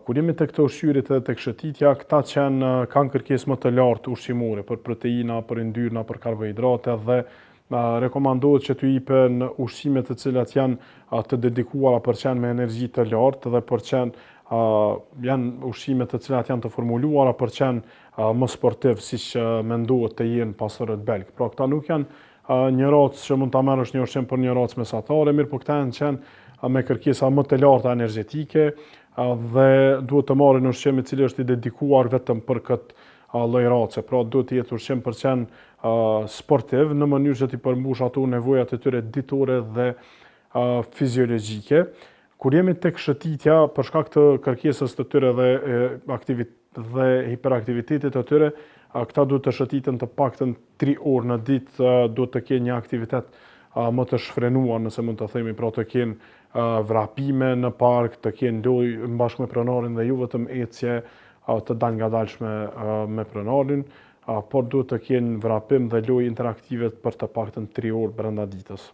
Kur jemi tek të ushqyerit edhe tek shëtitja, këta qen kanë kërkesë më të lartë ushqimore për proteina, për yndyrna, për karbohidrate dhe rekomandohet që t'u jepen ushqime të cilat janë të dedikuara për qen me energji të lartë dhe për qen janë ushqime të cilat janë të formuluara për qen më sportiv, siç mendohet të jenë pastorët belg. Pra këta nuk janë një racë që mund ta marrësh një ushqim për një racë mesatare, mirëpo këta janë qen me kërkesa më të larta energjetike dhe duhet të marrin ushqim i cili është i dedikuar vetëm për këtë lloj race. Pra duhet të jetë ushqim për qen sportiv në mënyrë që t'i përmbush ato nevojat e tyre ditore dhe fiziologjike. Kur jemi tek shëtitja, për shkak të kërkesës të tyre dhe aktivit dhe hiperaktivitetit të tyre, këta duhet të shëtiten të paktën 3 orë në ditë, duhet të kenë një aktivitet më të shfrenuar, nëse mund të themi, pra të kenë vrapime në park, të kenë lojë bashkë me pronarin dhe jo vetëm ecje të dalngadalshme me pronarin, por duhet të kenë vrapim dhe lojë interaktive për të paktën 3 orë brenda ditës.